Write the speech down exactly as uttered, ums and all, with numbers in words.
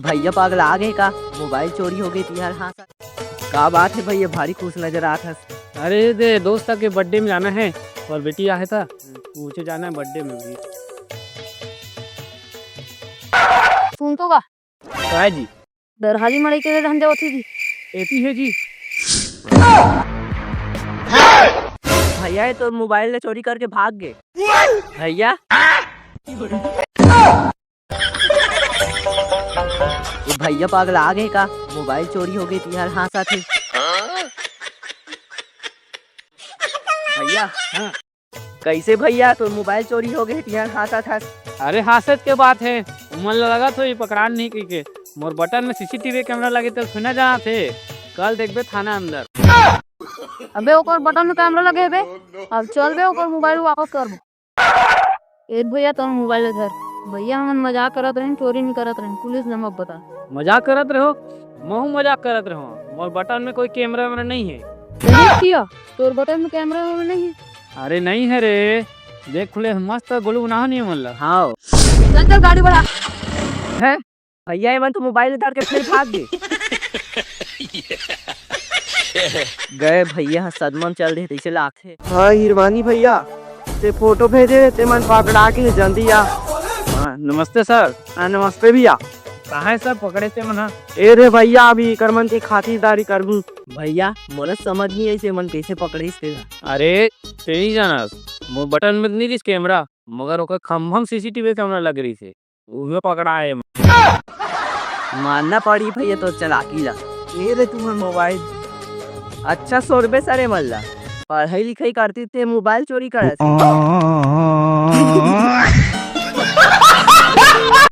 भैया पगला गे का? मोबाइल चोरी हो गे तिहार हाँसत। का बात हे भैया, भारी खुश नजर आत हस। अरे दे, दोस्त के बर्थडे में जाना हे, ओकर बेटी आहे त, उचे जाना हे बर्थडे में भी। सुन तो का? काय जी? दरहाली मड़ई के धंधे होती जी। एती हे जी। भैया, ये तो मोबाइल ले चोरी करके भाग गे। भैया, ये भैया पगला गे का? मोबाइल चोरी हो गे तिहार हाँसत हे। भैया, हाँ। कैसे भैया, तोर मोबाइल चोरी हो गे तिहार हाँसत हस? अरे हाँसत के बात हे, उमन ला लगत होही पकड़ान नहीं कहिके। मोर बटन में सीसीटीवी कैमरा लगे त थोड़ी ना जानत हे। कल देखबे थाना अंदर। अबे ओकर बटन में कैमरा लगे हे बे, अब चल बे ओकर मोबाइल वापस करबो। ए भैया, तोर मोबाइल धर। भैया, हमन मजाक करत रहेन, चोरी नहीं करत रहेन, पुलिस ल मत बता। मजाक करत रहो? महू मजाक करत रहो। मोर बटन में कोई कैमरा वैमरा नहीं हे। सही किया, तोर बटन में कैमरा वैमरा नहीं हे। अरे नहीं हे रे, देख ले मस्त गोलू बनाओ नहीं मन ला। हाँ। चल चल गाड़ी बढ़ा। हैं? भैया, एमन तो मोबाइल उतार के फिर भाग गे। गए भैया ह सदमा म चल दे तइसे लागथे। हाँ हिरवानी भैया, ते फोटो भेजे, ते मन पकड़ा के जल्दी आ। हाँ, नमस्ते सर। हाँ, नमस्ते भैया। कहाँ हे सर पकड़े ते मन ह? ए रे भैया, अभी एकर मन के खातिरदारी करबू। भैया, मोला समझ नहीं आइस, एमन कैसे पकड़िस तेला। अरे, ते नहीं जानस, मोर बटन में नहीं रिस कैमरा, मगर ओकर खंभा में सीसीटीवी कैमरा लग रहिस हे। उहे पकड़ाए। मानना पड़ी भैया तोर चालाकी ला। ए रे तुमन मोबाइल। अच्छा सोरबे सरे मन ला। पढ़ाई लिखाई करती ते मोबाइल चोरी करत।